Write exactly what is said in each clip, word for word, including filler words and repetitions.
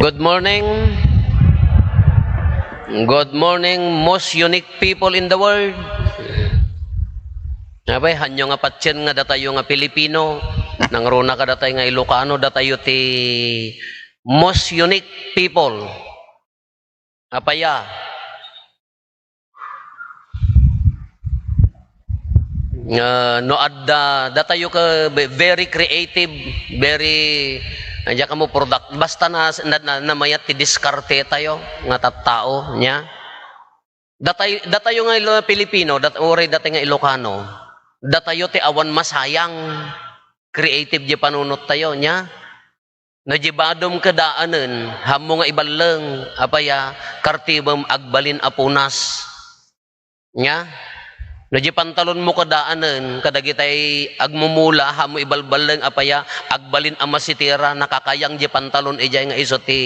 Good morning. Good morning, most unique people in the world. Apay, hanyo nga patien nga datayo nga Pilipino, nangruna ka datay nga Ilocano, datayo ti most unique people. Apaya? Ah, no adda, datayo ka ve-, very creative, very, diak ammo, product. Basta na, na, na, namayat ti diskarte tayo nga tattao, nya. Datay-, datayo nga Ilo-, Pilipino, dat-, uray datay nga Ilocano, datayo ti awan masayang, creative di panunot tayo, nya. No di badom kadaanen, hammo nga iballeng, apaya, kartibem agbalin a punas. Nya? No di pantalonmo kadaanen, kadagitay agmumula, hammo ibalballeng, apaya, agbalin a masitira, nakakayang di pantalon, idiay nga isu ti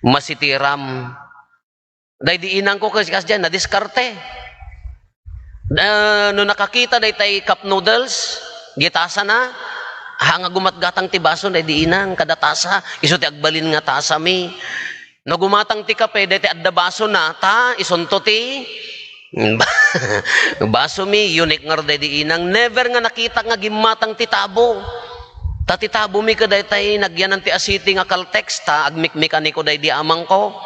masitiram. Daydi inangko kas-, kasdiay, nadiskarte. Ah, no nakakita daytay cup noodles, gitasana, ha nga gumatgatang ti baso, daydi inang, kada tasa, isu ti agbalin nga tasami. No gumatang ti kape, daytay adda basona, ta, isunto ti basomi, unique ngarud daydi inang. Never nga nakitak nga gimmatang ti tabo. Ta ti tabomi kadaytay nagyanan ti asiti nga Caltex, ta agmikmekaniko daydi amangko.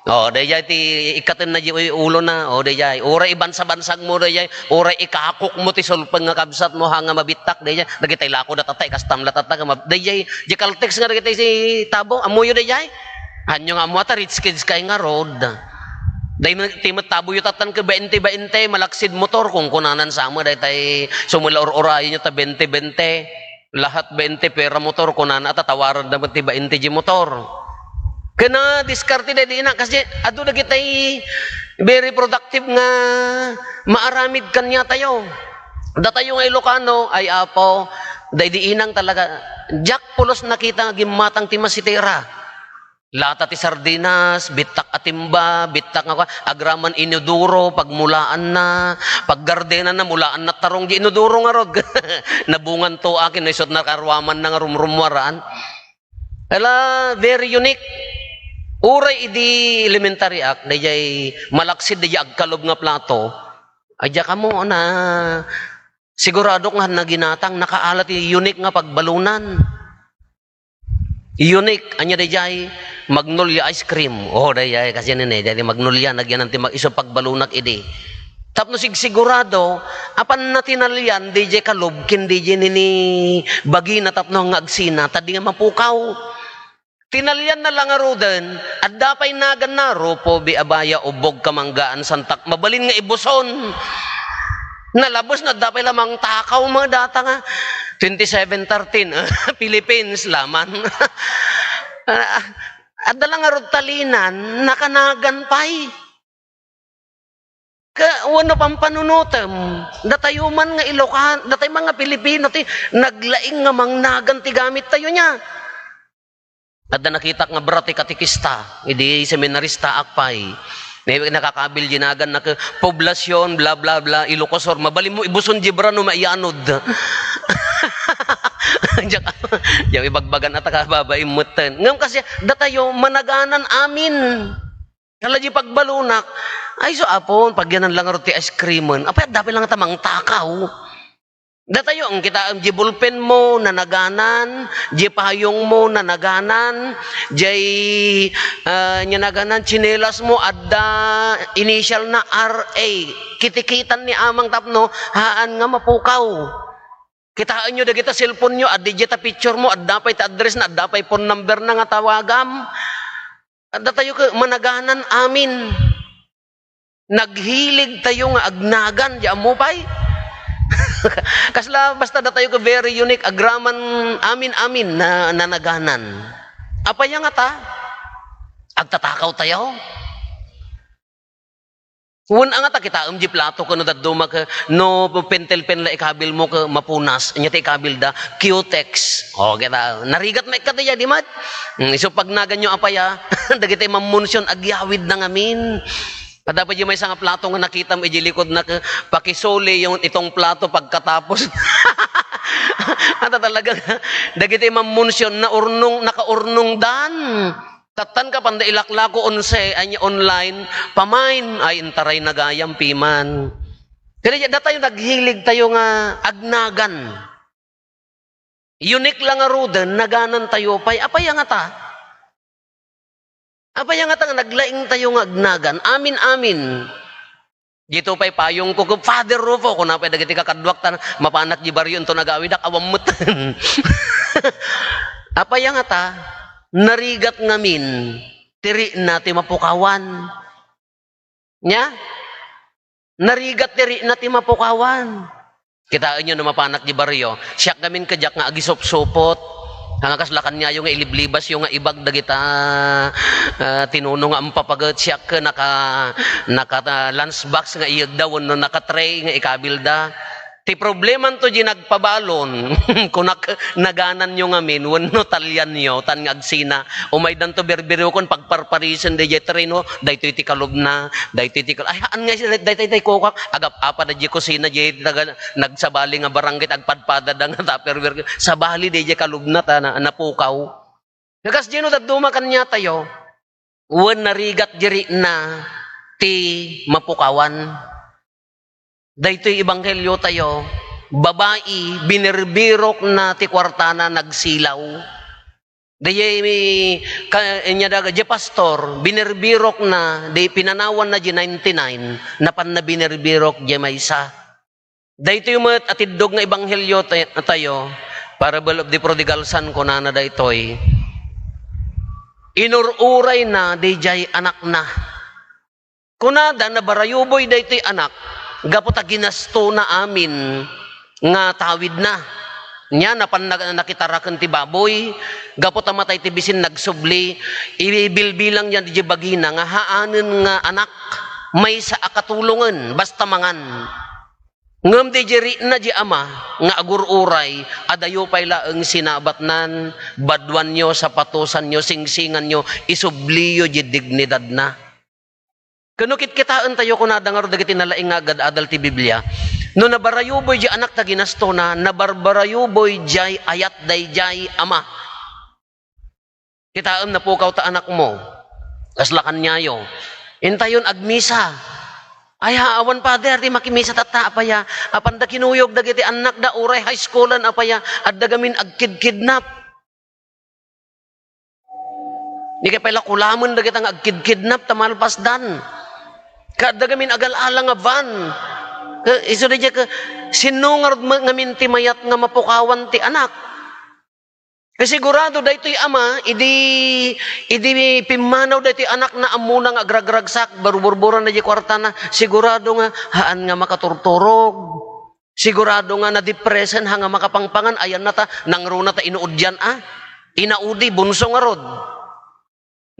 O, dayjay ti ikkatenna di ulona. O, dayjay. Uray ibansabansagmo, dayjay. Uray ikakokmo ti sulpeng nga kabsatmo, ha nga mabittak, dayjay. Dagitay lako da tatta, ikastam la tatta, nga mab-, dayjay. Di Caltex nga dagitay ti tabo, ammoyo, dayjay. Hanyo nga ammo, ta rich kids kay ngarud. Day, ti met taboyo tattan ka bainte bainte, malaksid motor, kunkunanan sama, daytay sumula ur-urayenyo ta bainte bainte. Lahat bainte pera motor, kunana, tatawaran da met ti bainte di motor. Ken nadiskarte daydi ina, kasdi adu dagitay very productive nga maaramid kaniatayo. Datayo nga Ilocano, ay Apo, daydi inang talaga, diak pulos nakita nga gimmatang ti masitira. Lata ti sardinas, bittak a timba, bittak nga kua-, agraman inodoro, pagmulaanna, paggardenanna, mulaanna tarong di inodoro ngarud. Nabungan to akin, no isut nakaruamanna nga rumrumuaran. Ala, very unique. Uray idi elementary ak, dayjay malaksid dayjay agkalob nga plato. Ay, diak ammo na, siguradok nga naginatang, nakaala ti unique nga pagbalunan. Unique, ania dayjay? Magnolia ice cream. O, dayjay, kasdiay nini, dayjay Magnolia, nagyanan ti mag-, isu pagbalunak idi. Tapno sigsigurado, apan natinalian, dayjay kalob, ken dayjay nini bagina tapno nga agsina, ta di nga mapukaw. Tinalianna la ngaruden, adda pay naganna, Rufo, Biabaya, Ubbog, Kamanggaan, Santak, mabalin nga ibuson. Nalabes na adda pay la mangtakaw, mga data nga twenty-seven thirteen, Philippines, laman. Ah, adda la ngarud talinan, nakanagan pay. Ka, wenno pampanunotem, datayo man nga Ilocan-, datay man nga Pilipino ti naglaing nga mangnagan ti gamit tayo nia. Adda nakitak nga bra ti katekista, idi seminarista ak pay. Ne, nakakabil di naganna ket poblasyon, bla, bla, bla, Ilocosur. Mabalin mo ibuson di bra no maianod. Diak, diak ibagbagan at kababain metten. Ngem kasdi, datayo, managanan amin. Kala di pagbalunak, ay, so, Apo, pagyanan lang ngarud ti ice creamen. Apay, adda pay lang ta mangtakaw. Datayo, ang kitaem, di ballpen mo, nanaganan, di payong mo, nanaganan, di, ah, nanaganan, tsinelas mo, adda initial na R A. Kitikitan ni amang tapno, haan nga mapukaw. Kitaenyo dagita cellphone-yo, adda diay ta picture mo, adda pay ta address na, adda pay phone number na nga tawagam. Adda tayo ka managanan amin. Naghilig tayo nga agnagan, di ammo pay? Kasla, basta da tayo ka very unique, agraman amin-amin na nanaganan. Apay nga ta? Agtatakaw tayo? Wen, anga ta kitaem di plato ken no dadduma ket no pentel pen la ikabil mo ket mapunas, ania ti ikabil da? Cutex. O, kita, narigat met kadi, di met? Hmm, isu pagnaganyo apay a? Dagiti mammunsion agyawid na ngamin. Adda pay di maysa nga plato nga nakitam idi likod na ket, "Pakisuli yung itong plato pagkatapos." Ata talaga, dagiti mammunsion, naurnong, nakaurnong dan. Tattan ka panda ilaklako onse, ay, online, pamain, ay, intaray na gayam, piman. Kaya datayo naghilig tayo nga agnagan. Unique lang nga ruden, naganan tayo pay. Apay nga ta? Apay nga ta nga naglaing tayo nga agnagan? Amin, amin. Dito pay payong ko, Father Rufo, kuna pay dagiti kakaduak ta mapanak di baryo, into nagawidak, awan met. Apay nga ta? Narigat ngamin, ti rikna ti mapukawan. Nya? Narigat ti rikna ti mapukawan. Kitaenyo no mapanak di baryo. Siak ngamin kadiak nga agisupsupot. Nga kasla kaniayo nga iliblibasyo nga ibag dagita, ah, tinuno nga ampapaget. Siak ket naka, naka, ah, lunch box nga iyegda wenno naka tray nga ikabilda. Ti problemanto di nagpabalon, kunak, nagananyo ngamin, wenno talianyo, tan nga agsina. Umaydanto birbirokon, pagparparisen, daydiay terreno, daytoy ti kalubna, daytoy ti kal-, ay, haan nga, daytoy, daytoy, kokak, agap-apa da di kusina, di taga, nagsabali nga barangay, agpadpada da nga Tupperware, sabali, daydiay kalubna, ta, na, napukaw. Kakas di no dadduma kaniatayo, wen narigat di rikna ti mapukawan. Daytoy ebanghelio tayo, babai, binirbirokna ti kuartana, nagsilaw. Dayay ka-, inya daga, di pastor, binirbirokna, di pinanawanna di ninety-nine, napanna binirbirok di maysa. Daytoy met a tiddog nga ebanghelio tay-, tayo, Parable of the Prodigal Son, kunana daytoy, inur-urayna dayjay anakna. Kunada, nabarayuboy daytoy anak, gapu ta ginastona amin nga tawidna. Nya, napan na-, nakitaraken ti baboy, gapu ta matay ti bisin, nagsubli, ibilbilangna diay bagina nga haanen nga anak, maysa a katulongen, basta mangan. Ngem diay rikna diay ama nga agur-uray, adayo pay laeng sinabatnan, baduanyo, sapatosanyo, singsinganyo, isubliyo diay dignidadna. Ken no kitkitaentayo, kunada ngarud dagiti nalaing nga agad-adal ti Biblia, no nabarayuboy diay anak ta ginastona, nabarbarayuboy diay ayat daydiay ama. Kitaem, napukaw ta anakmo. Kasla kaniayo. Intayon agmisa. Ay, ha, awan, Father, ti makimisa tatta, apaya? Apanda kinuyog dagiti annakda, uray high schoolan, apaya? Adda gamin agkidkidnap. Di kay pay la kulamen dagita nga agkidkidnap ta malpasdan. Ket adda gamin agal-ala nga van. Ket isu daydiay ket, sinno ngarud ma-, ngamin ti mayat nga mapukawan ti anak? Ket sigurado daytoy ama, idi, idi pimmanaw daytoy anakna, ammona nga agragragsak, barburburanna diay kuartana, sigurado nga haan nga makaturturog. Sigurado nga nadepresen, ha nga makapangpangan, ayanna ta, nangruna ta inuudian, a? Inaudi, bunso ngarud.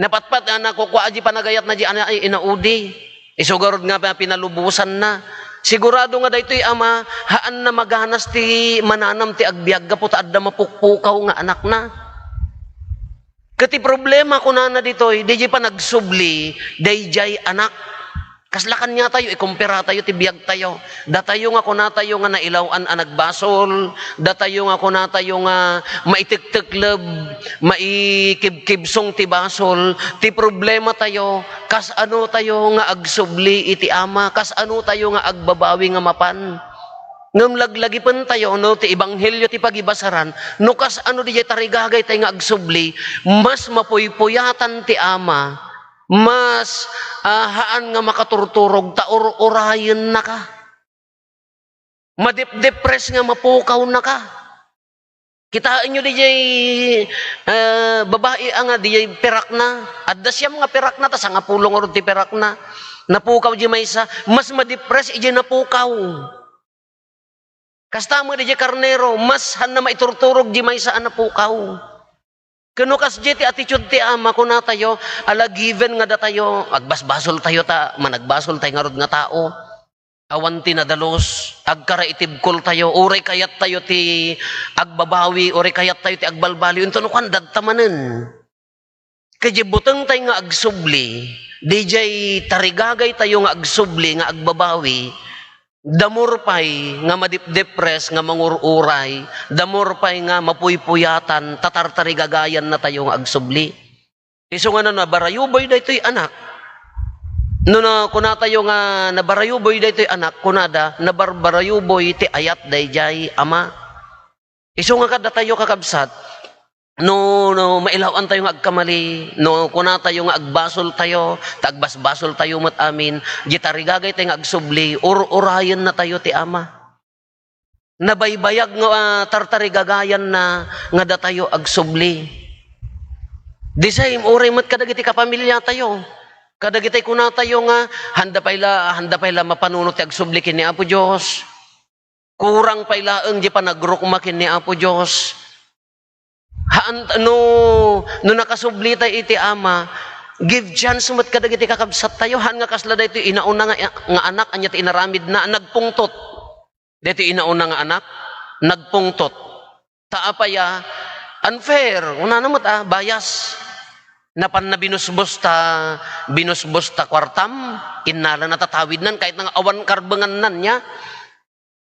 Napatpat, a, nakukua diay panagayatna diay, ana, ay, inaudi. Isu garud nga pa-, pinalubosanna. Sigurado nga daytoy ama, haanna maganas ti mananam ti agbiag gapu ta adda mapukpukaw nga anakna. Ket ti problema, kunana ditoy, daydiay panagsubli, daydiay anak. Kasla kaniatayo, ikumperatayo ti biagtayo. Datayo nga kunatayo nga nailaw-an a nagbasol, datayo nga kunatayo nga maitektekleb, maikibkibsong ti basol, ti problematayo, kasano tayo nga agsubli iti Ama, kasano tayo nga agbabawi nga mapan. Ngem laglagipentayo no ti ebanghelio ti pagibasaran, no kasano daydiay tarigagaytay nga agsubli, mas mapuypuyatan ti Ama, mas, ah, haan nga makaturturog ta ur-urayennaka. Madepdepres nga mapukawnaka. Kitaenyo daydiay, eh, babai a nga daydiay pirakna. Adda siam nga pirakna, ta sangapulo ngarud ti pirakna. Napukaw diay maysa, mas madepres idiay napukaw. Kasta met daydiay karnero, mas haanna maiturturog diay maysa a napukaw. Ket no kasdiay ti attitude ti Ama, kunatayo, ala, given nga datayo, agbasbasoltayo ta managbasoltay ngarud nga tao. Awan ti nadalus, agkaraitibkoltayo, uray kayattayo ti agbabawi, uray kayattayo ti agbalbaliw, inton no kuan, dagta manen. Ket diay butengtay nga agsubli, daydiay tarigagaytayo nga agsubli, nga agbabawi, the more pay nga madepdepres, nga mangur-uray, the more pay nga mapuypuyatan, ta tartarigagayannatayo nga agsubli. Isu nga no nabarayuboy daytoy anak, no na, kunatayo nga nabarayuboy daytoy anak, kunada, nabarbarayuboy ti ayat dayjay ama. Isu nga kadatayo, kakabsat, no, no mailaw-antayo nga agkamali, no kunatayo nga agbasoltayo, ta agbasbasoltayo met amin, di tarigagaytay nga agsubli, ur-urayennatayo ti Ama. Nabaybayag nga, ah, tartarigagayanna nga datayo agsubli. The same, uray met kadagiti kapamiliatayo. Kadagiti kunatayo nga, handa pay la, handa pay la mapanunot ti agsubli ken ni Apo Dios. Kurang pay laeng di panagrukma ken ni Apo Dios. Haan, no, no nakasublitay iti Ama, give chance met kadagiti kakabsattayo. Haan nga kasla daytoy inauna nga, nga anak, ania ti inaramidna, nagpungtot. Daytoy inauna nga anak, nagpungtot. Ta apay a, unfair, kunana met a, bias. Napanna binusbos ta, binusbos ta kuartam, innala natatawidnan, kahit nga awan karbengannan niya.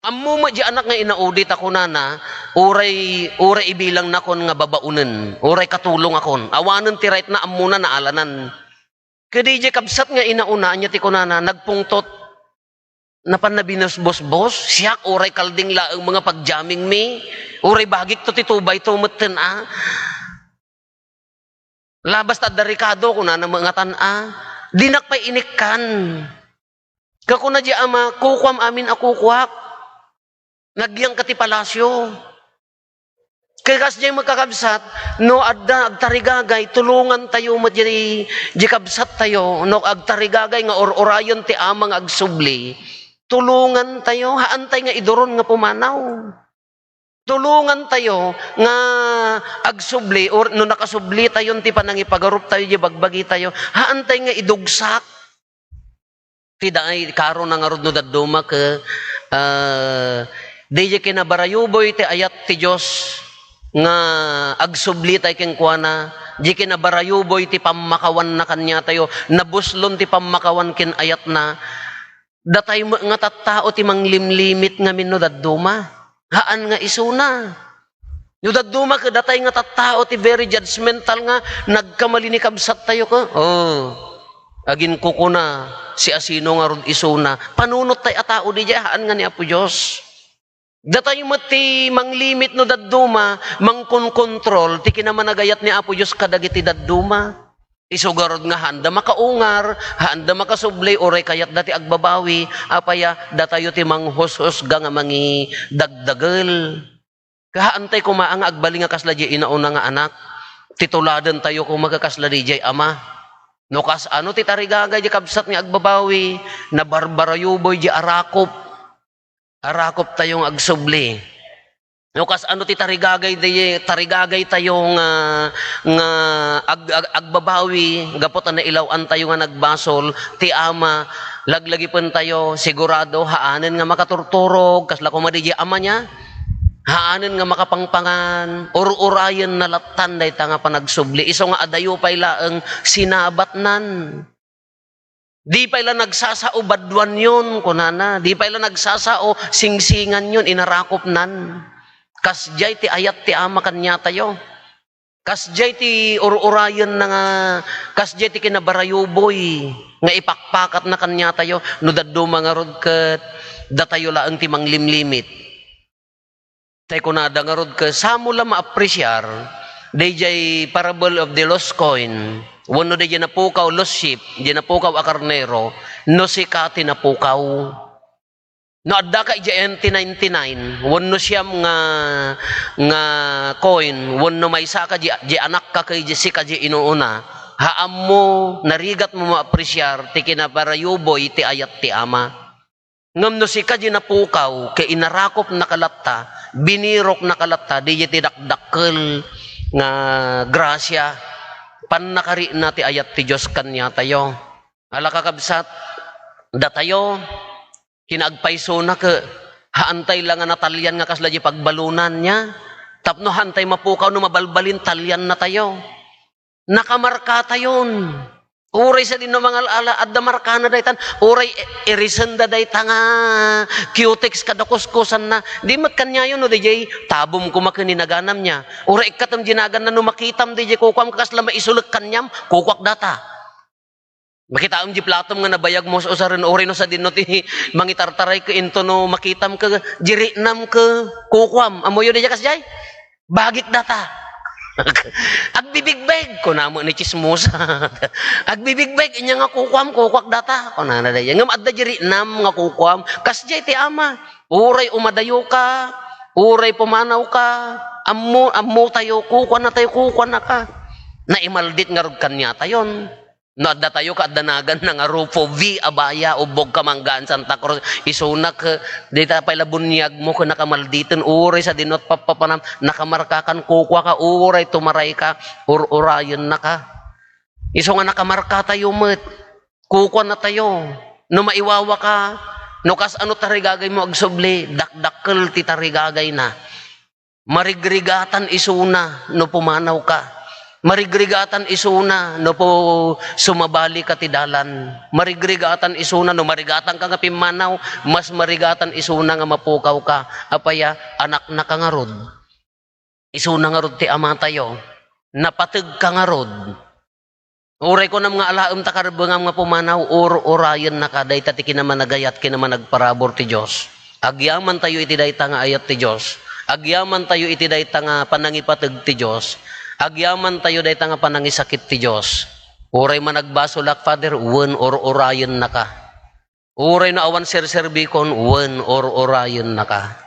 Ammo met di anak nga inaudi ta kunana, uray, uray ibilangna kon nga babaonen, uray katulongakon. Awanen ti right na, ammona naalanan. Ket di di kabsat nga inauna, ania ti kunana, nagpungtot. Napanna binusbosbos, siak, uray kalding laeng mga pagjamming mi, uray bagik to ti tubay to metten a. Labas ta adda rekado, kunana met ngatan a. Dinak pay inikkan. Kakuna di ama, kukuam amin a kukuak. Nagyangka ti palasyo. Ket kasdiay met kakabsat, no adda agtarigagay, tulongantayo met di, di kabsattayo, no agtarigagay nga ur-urayen ti ama nga agsubli, tulongantayo, haantay nga iduron nga pumanaw. Tulongantayo nga agsubli, or no nakasublitayon ti panangipagaruptayo, di bagbagitayo, haantay nga idugsak. Ti daay, karona ngarud no dadduma ket, ah, daydiay kinabarayuboy ti ayat ti Dios nga agsublitay kenkuana, di kinabarayuboy ti pammakawanna kaniatayo, nabuslon ti pammakawan ken ayatna. Datay met nga tattao ti manglimlimit ngamin no dadduma. Haan nga isuna. No dadduma ket datay nga tattao ti very judgmental nga nagkamali ni kabsattayo ket, oh, aginkukuna, siasino ngarud isuna? Panunottay a tao didiay, haan nga ni Apo Dios. Datay met ti manglimit no dadduma, mangkonkontrol ti kinamanagayat ni Apo Dios kadagiti dadduma. Isu garud nga haanda makaungar, haanda makasubli, uray kayatda ti agbabawi, apay a, datayo ti manghushusga nga mangidagdagel. Kahaantay koma nga agbalin nga kasla diay inauna nga anak, ti tuladentayo koma nga kasla diay ama. No kasano ti tarigagay diay kabsat nga agbabawi, nabarbarayuboy diay arakop. Arakoptayo nga agsubli. No kasano ti tarigagay di, tarigagaytayo nga, nga ag-, ag-, agbabawi gapu ta nailaw-antayo nga nagbasol, ti ama, laglagipentayo, sigurado, haanen nga makaturturog, kasla koma di ama niya, haanen nga makapangpangan, ur-urayenna lattan dayta nga panagsubli. Isu nga adayo pay laeng sinabatnan. Di pay la nagsasao baduanyon, kunana. Di pay la nagsasao singsinganyon, inarakopnan. Kasdiay ti ayat ti ama kaniatayo. Kasdiay ti ur-urayenna nga, kasdiay ti kinabarayuboy nga ipakpakatna kaniatayo. No dadduma ngarud ket datayo laeng ti manglimlimit. Tay kunada ngarud ket, "Samo la maapresiar daydiay parable of the lost coin, wenno daydiay napukaw, lost sheep, diay napukaw a karnero, no sika ti napukaw. No addaka idiay empty ninety-nine, wenno siam nga, nga coin, wenno maysaka diay, diay anakka ket diay sika diay inuuna, ha ammo, narigatmo maapresiar ti kinabarayuboy ti ayat ti Ama." Ngem no sika diay napukaw, ket inarakopnaka latta, biniroknaka latta, daydiay ti dakdakkel nga grasia, pannakarina ti ayat ti Dios kaniatayo. Ala, kakabsat, datayo, kinaagpaysona ket haantay la nga natalian nga kasla diay pagbalunan, nia? Tapno haantay mapukaw no mabalbalin, taliannatayo. Nakamarkatayon. Uray sadino mangal-ala, adda markana daytan. Uray i-, irisenda dayta nga cutex kada kuskusanna. Di met kaniayo no diay tabom koma ken ni naganam niya. Uray ikkatem di naganna no makitam diay kukuam kasla maisulek kaniam, kukuak data. Makitaem di platom nga nabayag mo sa usaren, uray no sadino ti mangitartaray ket into no makitam ket di riknam ket kukuam. Ammoyo diay kasdiay? Bagik data. Agbibigbeg, kuna met ni chismosa. Agbibigbeg, inya nga kukuam, kukuak data. Kunana diay. Ngem adda di riknam nga kukuam. Kasdiay ti ama. Uray umadayoka, uray pumanawka, ammo, ammotayo, kukuanatayo, kukuanaka. Naimaldit ngarud kaniatayon. No addatayo ket adda naganna nga Rufo V. Abaya, ubbogka manggaan Santa Cruz, isuna ket dita pay la buniagmo ket nakamalditen, uray sadino ti pappapanam, nakamarkakan kukuaka, uray tumarayka, ur-urayennaka. Isu nga nakamarkatayo met, kukuanatayo. No maiwawaka, no kasano tarigagaymo agsubli, dakdakkel ti tarigagayna. Marigrigatan isuna no pumanawka. Marigrigatan isuna no pu-, sumabalika ti dalan. Marigrigatan isuna no marigatanka nga pimmanaw, mas marigatan isuna nga mapukawka. Apay a, anaknaka ngarud. Isuna ngarud ti amatayo. Napategka ngarud. Uray kunam nga alaem ta karbengam nga pumanaw, ur-urayennaka, dayta ti kinamanagayat, kinamanagparabur ti Dios. Agyamantayo iti dayta nga ayat ti Dios. Agyamantayo iti dayta nga panangipateg ti Dios. Agyamantayo dayta nga panangisakit ti Dios. Uray managbasolak, Father, wen ur-urayennaka. Uray no awan serserbikon, wen ur-urayennaka.